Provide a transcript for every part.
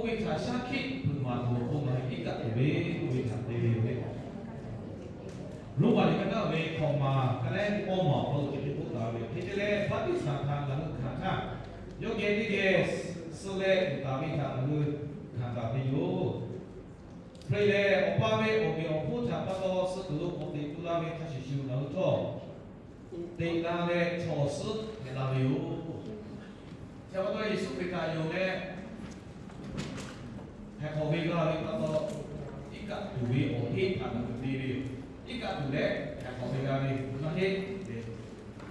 Oˇ ve htaꞈ shaˉ hkiˆ hpeuꞈ maˍ tuˬ awˬ pon ngaˬ hui iˉ kaˆ tuˬ ve k'oˆ ve htaꞈ te ve yoˬ le. Roˉmaꞈ liꞈ ka naˉ ve hkawꞈ maˍ ka lehˉ awˇ maˬ awˬ hk'aw lo chi hk'e k'oˆ taˍ ve, hk'e te leh baˆtiˆsaˬ htaꞈ ngaˬ hui hkanˍ htaˇ, yawˇ geh teˇ geh suh leh tuˬ taˍ ve htaꞈ ngaˬ hui hkanˍ taˍ ve yoˬ. Hk'e leh, Awˬ pa ve awˬ meꞈ awˬ hponˇ htaꞈ pa taw suh tuˬ lo k'awꞈ teꞈ tu la ve hk'a shuˍ shuˍ ngaˬ hui htawˇ, teꞈ la leh chaw awˬ suhˉ hpehꞈ la ve yoˬ. Chi pa taw Yeˍsuˆ Hkriꞈ htaꞈ yonˍ leh htaiˍ hk'awꞈ ve g'a ve pa taw, iˉ kaˆ tuˬ ve awˬ heˆ htaꞈ ngaˬ hui te ve yoˬ. Iˉ kaˆ tuˬ leh htaiˍ hk'awꞈ ve g'a ve maˇ heˆ.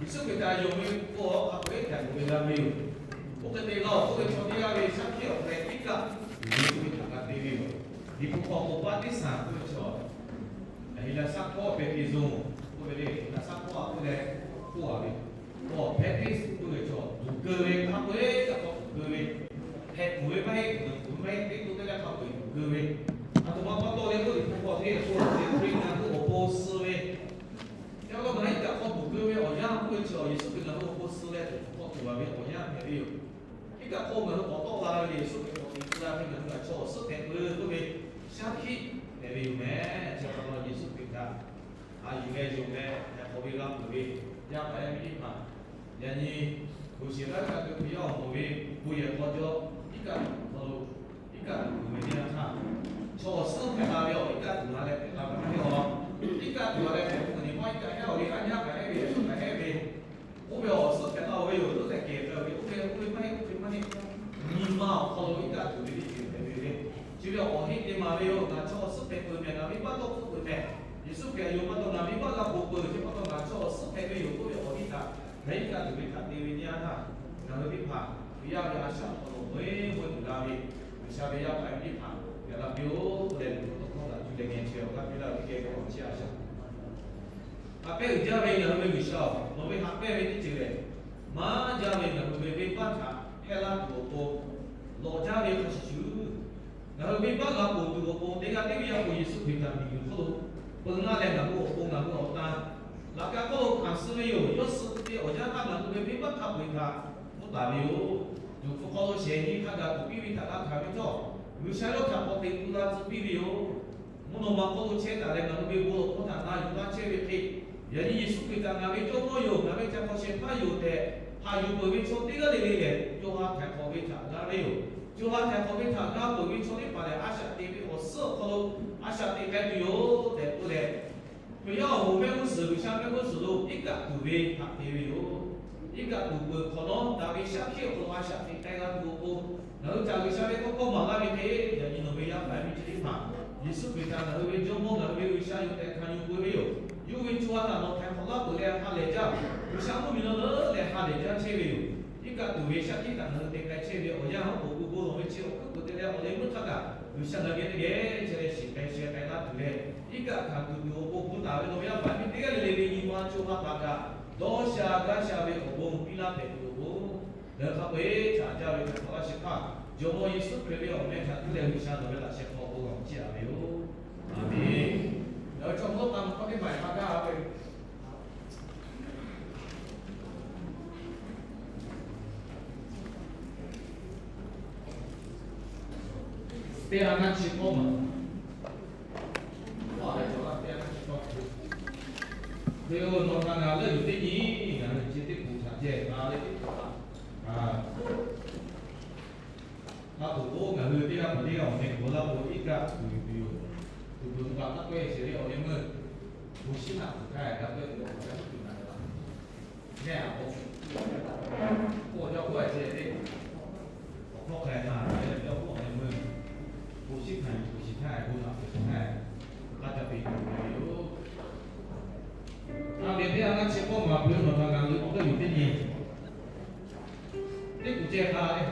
Yeˍsuˆ Hkriꞈ htaꞈ yonˍ ve k'o, hk'a peu-eˬ htaiˍ hk'awꞈ ve g'a ve yoˬ. Oˇ hk'e te la-oˬ k'oˆ ve chaw teˇ g'aˇ ve shaˉ hkiˆ awˬ hk'aw leh iˉ kaˆ tuˬ ve k'oˆ ve htaꞈ g'a te ve yoˬ. Liꞈ hpu hk'aw k'o, baˆtiˆsaˬ k'oˆ ve chaw, Heˍlaˍsaˆ hkawˇ baptizo k'oˆ ve le. Heˍlaˍsaˆ hkawˇ a k'oˆ leh k'oˆ a ve, k'o baptizo k'oˆ ve chaw tuˬ keu ve, hk'a peu-eˬ kaꞈ k'awꞈ tuˬ keu ve, hpehꞈ tuˬ ve maˇ heˆ, tuˬ ve maˇ heˆ, teˇ to teˇ leh hk'a peu-eˬ tuˬ keu ve, aˬ htoꞈ ma pa taw leh k'oˆ, Liꞈ hpu hk'aw hteˇ k'o, Yeˍsuˆ Hkriꞈ ngaˬ hui awˬ pon suh ve, yaꞈ hk'aˇ ngaˬ hui iˉ kaˆ hk'aw tuˬ keu ve awˬ yanˇ k'oˆ ve chaw, Yeˍsuˆ Hkriꞈ ngaˬ hui awˬ pon suh leh tuˬ hk'aw tuˬ la ve awˬ yanˇ hpehꞈ ve yoˬ. Iˉ kaˆ hk'aw ngaˬ hui k'awꞈ tawˆ la ve Yeˍsuˆ Hkriꞈ k'awꞈ teꞈ tu la ve ngaˬ hui htaꞈ chaw awˬ suhˉ hpehꞈ peuˬ k'oˆ ve shaˉ hkiˆ hpehꞈ ve yoˬ meh. Chi pa taw Yeˍsuˆ Hkriꞈ htaꞈ a yuˬ leh yonˍ leh htaiˍ hk'awꞈ ve g'a peuˬ ve yaˇ paˍ yaˇ miˇ teˇ hpaˍ, yaꞈ nyi g'uiˬ sheˍ laˇ kaꞈ keu hk'e yaˇ awˬ moˍ ve bon yehˬ hk'aw jaw iˉ kaˆ tuˬ hk'aw lo iˉ kaˆ tuˬ ve teˇ yanˇ htaˇ, chaw awˬ suhˉ hpehꞈ la ve awˬ iˉ kaˆ tuˬ la leh hpehꞈ la ve maˇ heˆ a. Iˉ kaˆ tuˬ la leh hpehꞈ tuˬ nyi ma iˉ kaˆ hehˉ awˬ le, a nyaˇ kaꞈ hehˉ ve, a shu kaꞈ hehˉ ve, oˇ ve awˬ suhˉ hpehꞈ la-oˬ ve yoˬ. Leuˉ tehꞈ kehˬ ve oˇ ve, oˇ ve maˇ heˆ, oˇ ve maˇ heˆ. Nyi ma awˬ hk'aw lo iˉ kaˆ tuˬ ve teˇ ceuˬ hpehꞈ ve le. Chi ve awˬ heˆ te maˍ ve yoˬ. Ngaˬ chaw awˬ suhˉ hpehꞈ peuˬ meh, ngaˬ venˇ baˆ tawˆ hpfuhˆ peuˬ meh, Yeˍsuˆ Hkriꞈ yoˬ pa taw ngaˬ venˇ baˆ g'a ponˬ peuˬ, chi pa taw ngaˬ chaw awˬ suhˉ hpehꞈ ve yoˬ k'oˆ ve awˬ heˆ htaꞈ ngaˬ iˉ kaˆ tuˬ ve htaꞈ te ve teˇ yanˇ htaˇ, ngaˬ hui teˇ hpaˍ Hkriꞈ yaˇ ve a shaꞈ awˬ hk'aw lo meuˇ meuˇ tuˬ la ve G'uiˬsha ve yaˇ paˍ yaˇ miˇ teˇ hpaˍ gaˬ la piˇ-oˆ k'oˆ leh, liꞈ hpu tawˇ hkawˇ htaꞈ cuˇ leh geh chehˇ awˬ g'aˇ piˇ laˇ ve teˇ geh k'awꞈ chiˇ a shaꞈ. Haꞈ pehˉ uiˍ jaˇ ve ngaˬ hui ve G'uiˬsha-oˬ, nawˬ ve haꞈ pehˇ ve teˇ ceuˬ lehˬ, maˇ jaˇ ve ngaˬ hui ve venˇ baˆ htaꞈ hpehˇ laˇ tuˬ awˬ pon lawꞈ jaˇ ve hk'a shuˍ shuˍ, ngaˬ hui venˇ baˆ g'a ponˬ tuˬ awˬ pon teˇ g'aˇ teˇ ve yaˇ k'o Yeˍsuˆ Hkriꞈ htaꞈ miˬguiˬ hk'oˆ lo peu laˇ leh ngaˬ hui awˬ pon ngaˬ hui awˬ tan laꞈ ka hk'oˆ lo hkanˍ suh ve yoˬ. Yawˇ suh ve awˬ yanˇ htaˇ ngaˬ hui ve venˇ baˆ hk'a peu-eˬ htaꞈ k'oˆ taˍ ve yoˬ. Yuˬ hpu hk'aw lo shehˍ nyi hk'a gaˬ tuˬ piˇ ve htaꞈ g'a hkanˍ ve htawˇ, G'uiˬsha yawˇ htaꞈ k'awꞈ teꞈ tu la tcuh piˇ ve yoˬ. Mvuhˇ naw ma hk'oˆ lo chehˇ taˍ leh ngaˬ hui ve bon lawˬ hkawˇ htaꞈ na yuˬ laˇ chehˇ ve hk'e, yaꞈ nyi Yeˍsuˆ Hkriꞈ htaꞈ ngaˬ ve Jawˇmawˇ yoˬ, ngaˬ ve ca hk'aw shehˍ hpaˇ yoˬ tehꞈ haꞈ yuˬ peuˬ ve chaw teˇ g'aˇ le le lehˬ, co ha htaiˍ hk'awꞈ ve htaꞈ g'a ve yoˬ. Co ha htaiˍ hk'awꞈ ve htaꞈ g'a peuˬ ve chaw teˇ hpaˍ lehˬ, a shaꞈ teꞈ ve awˬ suhˉ awˬ hk'aw lo a shaꞈ teꞈ k'ai tuˬ yoˬ tehꞈ k'oˆ leh, Hkriꞈ yaˇ awˬ moˍ mehˆ g'uˇ suhˍ, G'uiˬsha mehˆ g'uˇ suhˍ lo iˉ kaˆ tuˬ ve htaꞈ te ve yoˬ. Iˉ kaˆ tuˬ peuˬ hk'awꞈ nawˉ, daꞈ ve shaˉ hkiˆ awˬ hk'aw lo a shaꞈ teꞈ k'ai g'a tuˬ awˬ pon, ngaˬ hui htaꞈ G'uiˬsha ve tawˇ hkawˇ maˍ laˇ ve hk'e, yaꞈ nyi nawˬ ve yaˇ paˍ yaˇ miˇ chi teˇ hpaˍ Yeˍsuˆ Hkriꞈ htaꞈ ngaˬ hui ve Jawˇmawˇ, ngaˬ hui ve G'uiˬsha yoˬ tehꞈ hkanˍ yuˬ peuˬ ve yoˬ. Yawˇ ve co ha htaꞈ nawˬ htaiˍ hk'awꞈ laˇ peuˬ leh ha lehˬ jaˇ. G'uiˬsha mvuhˇmiˬ nawˬ leuˉ leh ha lehˬ jaˇ chehˇ ve yoˬ. Iˉ kaˆ tuˬ ve shaˉ hkiˆ htaꞈ ngaˬ hui te k'ai chehˇ ve awˬ yanˇ haˉ k'oˍ pu bon lawˬ ve chi awˬ hkuiˉ peuˬ te leh awˬ leh meuˇ htaˇ kaꞈ G'uiˬsha ngaˬ geh teˇ geh chehˇ leh shiˍ k'ai sheh k'ai laˇ tuˬ leh, iˉ kaˆ hkanˍ tuˬ tuˬ awˬ pon gu taˍ ve nawˬ ve yaˇ paˍ yaˇ miˇ teˇ g'aˇ le le ve nyi ma co ha taˍ kaꞈ, dawˇ sha gaˇ sha ve awˬ bon piˇ laˇ hpehꞈ tuˬ awˬ pon, ngaˬ hui hk'a peu-eˬ htaꞈ jaˇ ve htaꞈ hk'awꞈ laˇ shehˍ hpaˇ Jawˇmawˇ Yeˍsuˆ Hkriꞈ ve awˬ meh htaꞈ cuˇ leh G'uiˬsha nawˬ ve laꞈ sheh hk'aw bon lawˬ chiˇ aꞈ ve yoˬ. Aˬmenˍ. Ngaˬ hui chaw mvuhˇ taˇ mvuhˇ hkawˇ teˇ maˬ hk'a gaˇ ve teˇ ha naˇ chi k'awˇ maˬ. Teˇ ha naˇ chi k'awˇ. Hk'e-o, nawˬ htaꞈ ngaˬ leuˆ yuˬ teˇ nyi, ngaˬ hui chi teˇ poˬ htaꞈ jehˬ la leh teˇ poˬ htaꞈ, a, hk'a poˬ k'o ngaˬ hui teˇ g'aˇ hpaˍ teˇ g'aˇ awˬ meh k'oˍ laˇ k'o iˉ kaˆ tuˬ yuˬ tuˬ yoˬ. Tuˬ tuˬ tuˬ kaꞈ taˇ kawehˇ sheˍ ve awˬ leh meuˇ, bon shiˉ htaꞈ tuˬ htaˇ g'a kawehˇ tuˬ awˬ hk'aw g'a tuˬ tuˬ na ve laˇ. Nehˬ a k'o, k'o yawˇ k'oˆ a ce le, awˬ hkawˇ k'ai htaˇ, yawˇ k'oˆ a leh meuˇ, bon shiˉ htaꞈ yuˬ tuˬ shiˍ htaˇ, bon htaꞈ tuˬ shiˍ htaˇ, k'a ca peꞈ tuˬ ve yoˬ. A ve teˇ ha naˇ chi k'awˇ maˬ hpeuꞈ nawˬ htaꞈ ngaˬ hui k'awꞈ leuˆ yuˬ teˇ nyi, teˇ kuˬ ceh k'a le.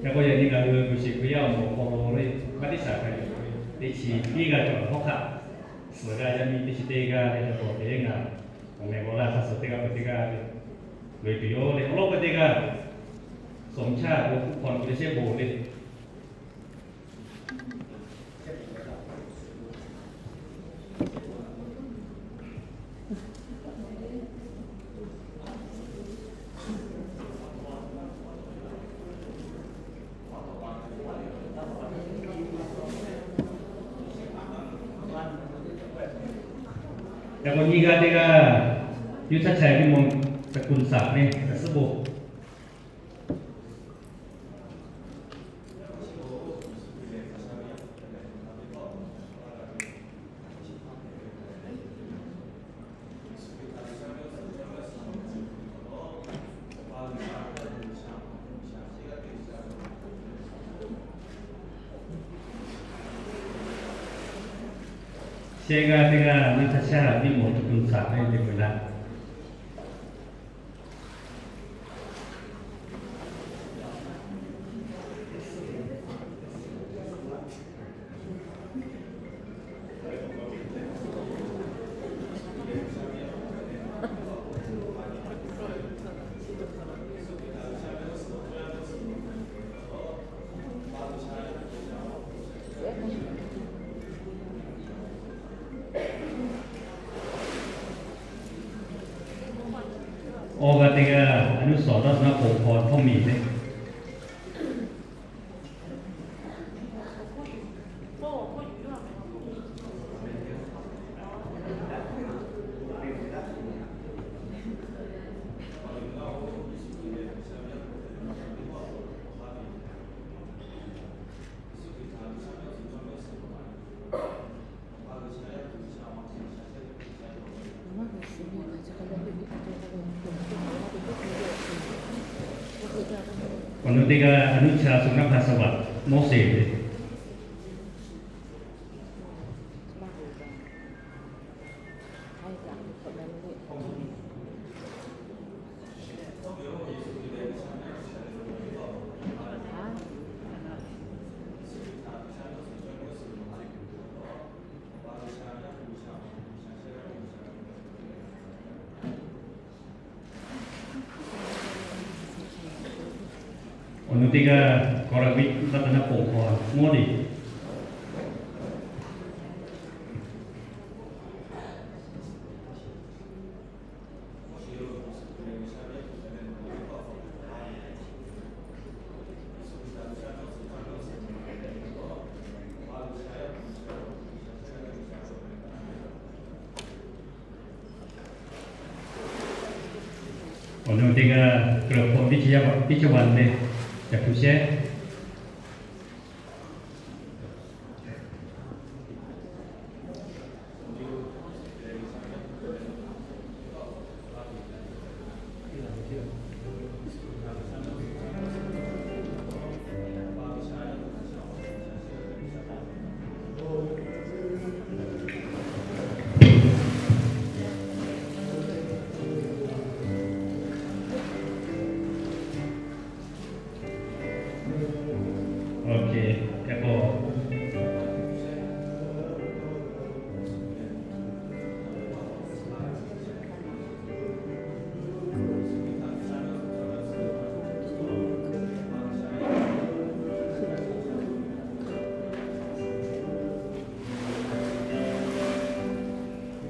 Yaꞈ k'aw yaꞈ nyi ngaˬ hui G'uiˬsha Hkriꞈ yaˇ awˬ moˍ awˬ hk'aw lo le, baˆtiˆsaˬ hkanˍ yuˬ ve teˇ chi iˉ g'aˇ cawˬ hk'aw hk'aˆ, suhˍ g'aˇ yaˇ miˇ teˇ chi teˇ g'aˇ le, yaꞈ k'aw teˇ g'aˇ ngaˬ awˬ meh g'aw laˇ hk'a suhˍ teˇ g'aˇ peuˬ teˇ g'aˇ le, loꞈ e tuˬ yoˬ le. Awˬ lawn k'o teˇ g'aˇ suhˍ mvuhˇ chaˇ lo kuˇ hk'aw lo teˇ shehˉ bon le. Yaꞈ k'aw nyiˇ g'aˇ teˇ g'aˇ, yuˇ chaˇ chaˇ ve mawˬ, ตระกูล Saˍ le, suhˉ bon. Shehˆ g'aˇ teˇ g'aˇ, yuˇ chaˇ chaˇ ve mawˬ, ตระกูล Saˍ le, te peuˬ laˇ. Awˬ g'aˇ teˇ g'aˇ, อนุสรณ์ ทัศนพงศ์พร Htoˇ miˬ le. Awˬ nu teˇ g'aˇ, อนุชา สุนทรภาสวัสดิ์ Moˉseˍ le. Awˬ nu teˇ g'aˇ, กรวิทย์ รัตนพงศ์พร Moˉdiˍ. Awˬ nu teˇ g'aˇ, เกริกพล วิชยะวัลย์ le, Yaꞈ hpu shehˉ.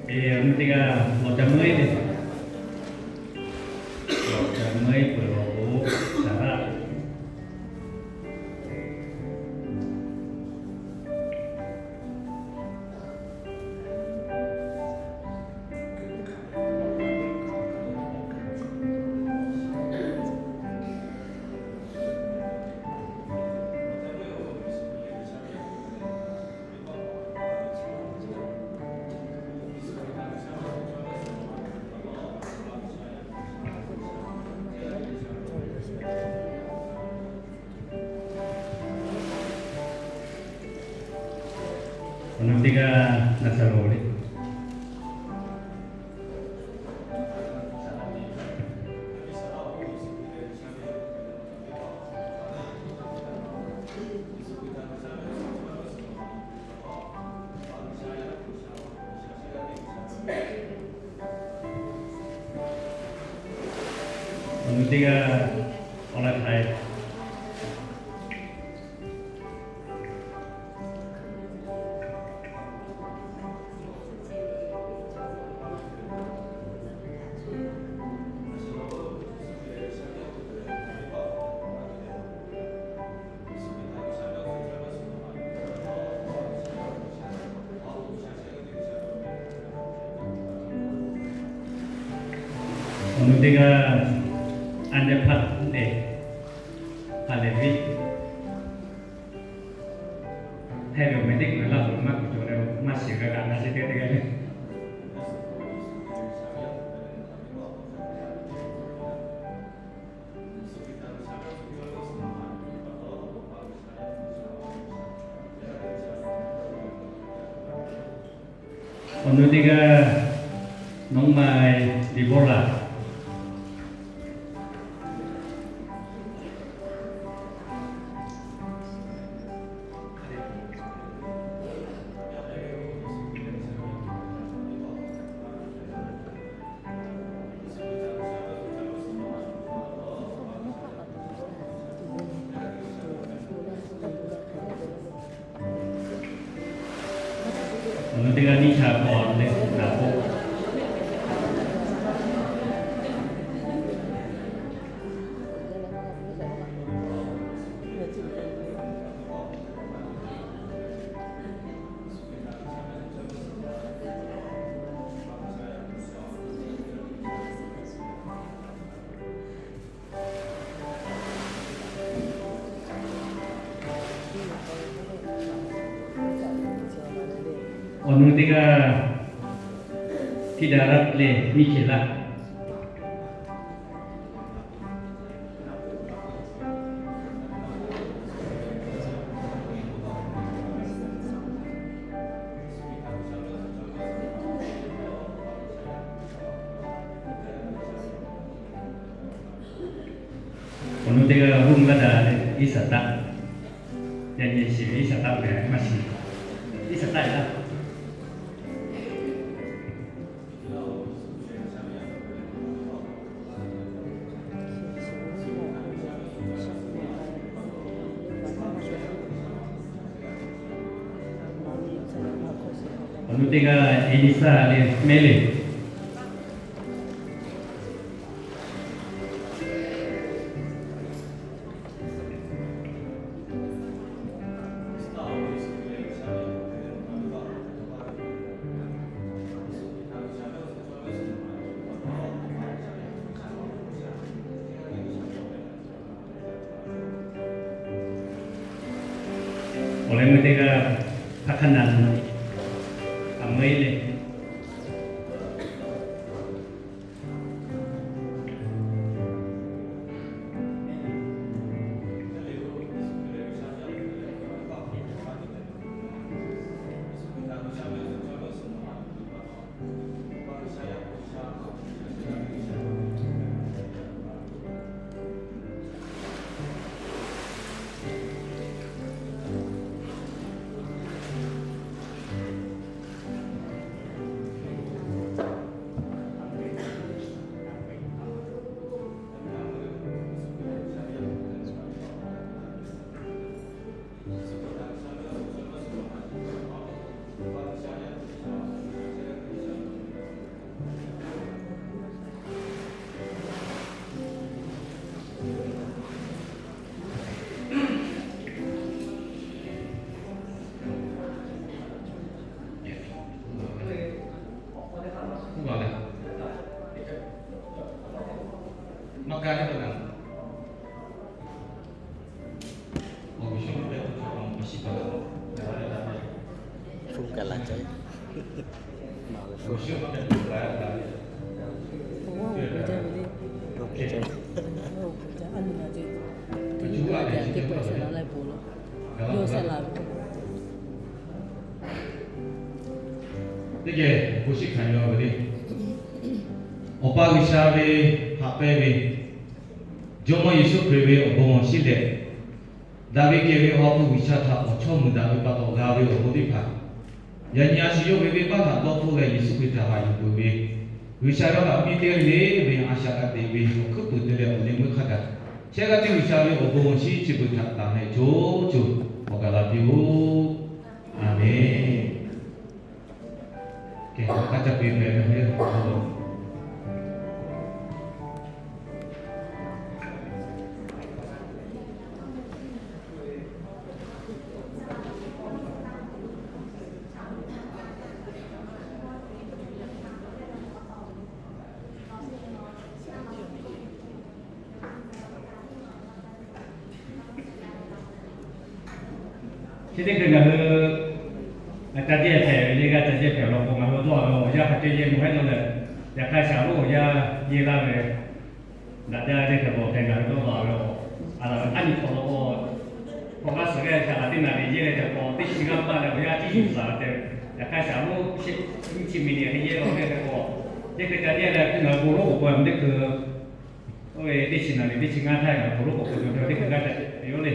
Awˬ nu teˇ g'aˇ, lawˬ ca meuˉ le. Lawˬ ca meuˉ peuˬ lawˬ k'o, shaˍ laˆ. Awˬ nu teˇ g'aˇ, Naˍzaˍreˍ le. Awˬ nu teˇ g'aˇ awˬ laꞈ hk'ai. Awˬ nu teˇ g'aˇ, a nyi hpaˇ lehˬ, hk'a lehˬ ve, heh ve awˬ meh teˇ kuˬ laˇ k'o maˇ kuˬ cawˬ leh, maˇ shiˍ g'a kaꞈ na sheˍ teˇ teˇ g'aˇ le. Awˬ nu teˇ g'aˇ, nawˬ ma Liꞈ bawˇ laˬ. Awˬ nu teˇ g'aˇ, nyi htaꞈ k'awꞈ leh naˍ k'oˆ. Awˬ nu teˇ g'aˇ, Tiˇdaˍraˆ leh Miˇhkeˍlaˆ. Awˬ nu teˇ g'aˇ, Roˉmaꞈ daꞈ leh Iˉsaˍtaˆ. Yaꞈ nyi shiˍ ve Iˉsaˍtaˆ ve maˇ shiˍ. Iˉsaˍtaˆ laˇ. Awˬ nu teˇ g'aˇ, Eˇliˇsaˆ leh Mehˇriˆ. Awˬ leh meuˇ teˇ g'aˇ, hk'aˇ hk'aˇ na, a meuˇ le. Teˇ geh bon shiˍ hkanˍ yuˬ ve le. Awˬ pa G'uiˬsha ve haꞈ pehnˇ ve, Jawˇmawˇ Yeˍsuˆ Hkriꞈ ve awˬ bon awˬ shinˉ leh, daꞈ ve kehˬ ve Awˬ ha hpu G'uiˬsha htaꞈ awˬ chawˇ mui daꞈ ve pa taw g'a ve awˬ bon teˇ hpaˍ, Yaꞈ nyi a shu yawˇ ve venˇbaˆ htaꞈ dawˇ hpfuhˆ leh Yeˍsuˆ Hkriꞈ htaꞈ haꞈ yuˬ peuˬ ve, G'uiˬsha ve haꞈ miˇ teˇ g'aˇ le le ve a shaꞈ g'a teꞈ ve awˬ hkuiˉ puiˍ te leh awˬ leh meuˇ hk'a gaˬ, chehˇ g'aˇ teˇ G'uiˬsha ve awˬ bon awˬ shinˉ chi beuꞈ htaꞈ tanˬ leh co co awˬ gaˬ la piˇ-oˆ. Aˍmenˍ. Kehˬ, k'aˉ caˇ piˇ pehˍ ve hk'e Chi teˇ hkui ngaˬ hui ca jehˇ hpehꞈ ve, yehˇ g'aˇ ca jehˇ hpehꞈ law k'o, ngaˬ hui dawˇ a ve awˬ yanˇ hk'a ceh yehˇ mawˬ hehˉ dawˇ leh, yaꞈ hk'aˇ shaˍ oˇ awˬ yanˇ yehˇ laˇ ve daꞈ jaˇ ve teˇ hkui bawˬ hk'e ngaˬ hui dawˇ la ve a, a nyi hk'awꞈ law k'o, hk'awꞈ g'aˇ suhˍ g'aˇ shaˍ laꞈ teˇ naˍ riˍ yehˇ leh ca k'awꞈ teˇ chi g'aˇ paˇ leh awˬ yanˇ tiˉ yuˬ zaˍ tehꞈ, yaꞈ hk'aˇ shaˍ oˇ nyiˇ chi miˬ niˬ hk'e yehˇ law ve hk'e k'o, teˇ hkui ca jehˇ leh ngaˬ hui bon lonˉ k'oˍ pui a teˇ hkui oˇ ve teˇ chi naˍ riˍ teˇ chi ngaˇ htaˇ ngaˬ hui bon lonˉ k'oˍ pui ve teˇ hkui g'aˇ ca yoˬ le.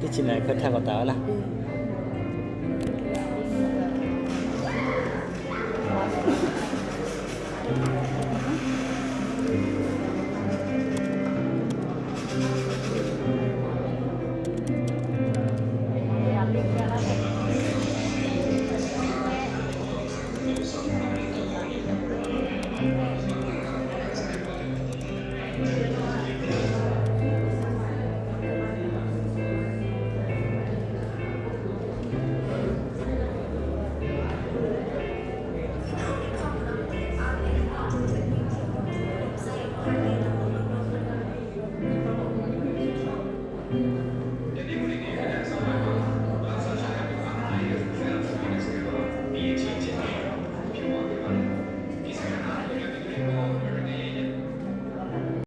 Teˇ chi naˍ riˍ hk'e htaˇ k'awꞈ taˍ ve laˇ.